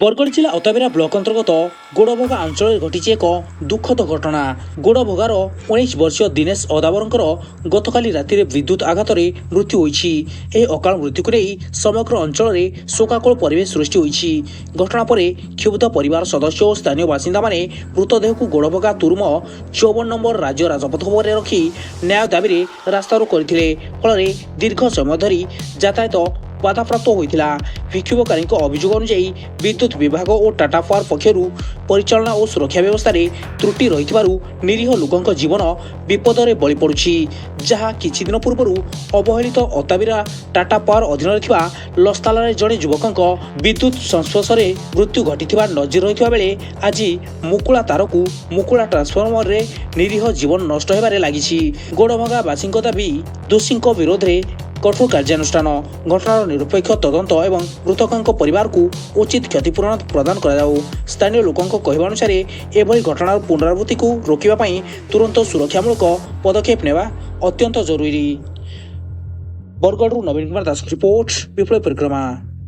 ବରଗଡ଼ ଜିଲ୍ଲା ଅତାବିରା ବ୍ଲକ ଅନ୍ତର୍ଗତ ଗୋଡ଼ଭଗା ଅଞ୍ଚଳରେ ଘଟିଛି ଏକ ଦୁଃଖଦ ଘଟଣା। ଗୋଡ଼ଭଗାର 19 ବର୍ଷୀୟ ଦିନେଶ ଅଦାବରଙ୍କର ଗତକାଲି ରାତିରେ ବିଦ୍ୟୁତ ଆଘାତରେ ମୃତ୍ୟୁ ହୋଇଛି। ଏହି ଅକାଳ ମୃତ୍ୟୁକୁ ନେଇ ସମଗ୍ର ଅଞ୍ଚଳରେ ଶୋକାକୁଳ ପରିବେଶ ସୃଷ୍ଟି ହୋଇଛି। ଘଟଣା ପରେ କ୍ଷୁବ୍ଧ ପରିବାର ସଦସ୍ୟ ଓ ସ୍ଥାନୀୟ ବାସିନ୍ଦାମାନେ ମୃତଦେହକୁ ଗୋଡ଼ଭଗା ତୁରୁମ 54 ନମ୍ବର ରାଜ୍ୟ ରାଜପଥ ଉପରେ ରଖି ନ୍ୟାୟ ଦାବିରେ ରାସ୍ତାରୋକ କରିଥିଲେ। ଫଳରେ ଦୀର୍ଘ ସମୟ ଧରି ଯାତାୟାତ ବାଧାପ୍ରାପ୍ତ ହୋଇଥିଲା। ବିକ୍ଷୋଭକାରୀଙ୍କ ଅଭିଯୋଗ ଅନୁଯାୟୀ, ବିଦ୍ୟୁତ ବିଭାଗ ଓ ଟାଟା ପାୱାର ପକ୍ଷରୁ ପରିଚାଳନା ଓ ସୁରକ୍ଷା ବ୍ୟବସ୍ଥାରେ ତ୍ରୁଟି ରହିଥିବାରୁ ନିରୀହ ଲୋକଙ୍କ ଜୀବନ ବିପଦରେ ବଳି ପଡୁଛି। ଯାହା କିଛି ଦିନ ପୂର୍ବରୁ ଅବହେଳିତ ଅତାବିରା ଟାଟା ପାୱାର ଅଧୀନରେ ଥିବା ଲସ୍ତାଲାରେ ଜଣେ ଯୁବକଙ୍କ ବିଦ୍ୟୁତ ସଂସ୍ପର୍ଶରେ ମୃତ୍ୟୁ ଘଟିଥିବା ନଜିର ରହିଥିବା ବେଳେ, ଆଜି ମୁକୁଳା ତାରକୁ ମୁକୁଳା ଟ୍ରାନ୍ସଫର୍ମରରେ ନିରୀହ ଜୀବନ ନଷ୍ଟ ହେବାରେ ଲାଗିଛି। ଗୋଡ଼ଭଗାବାସୀଙ୍କ ଦାବି, ଦୋଷୀଙ୍କ ବିରୋଧରେ କଠୋର କାର୍ଯ୍ୟାନୁଷ୍ଠାନ, ଘଟଣାର ନିରପେକ୍ଷ ତଦନ୍ତ ଏବଂ ମୃତକଙ୍କ ପରିବାରକୁ ଉଚିତ କ୍ଷତିପୂରଣ ପ୍ରଦାନ କରାଯାଉ। ସ୍ଥାନୀୟ ଲୋକଙ୍କ କହିବା ଅନୁସାରେ, ଏଭଳି ଘଟଣାର ପୁନରାବୃତ୍ତିକୁ ରୋକିବା ପାଇଁ ତୁରନ୍ତ ସୁରକ୍ଷାମୂଳକ ପଦକ୍ଷେପ ନେବା ଅତ୍ୟନ୍ତ ଜରୁରୀ। ବରଗଡ଼ରୁ ନବୀନ କୁମାର ଦାସଙ୍କ ରିପୋର୍ଟ, ବିପ୍ଳବ ପରିକ୍ରମା।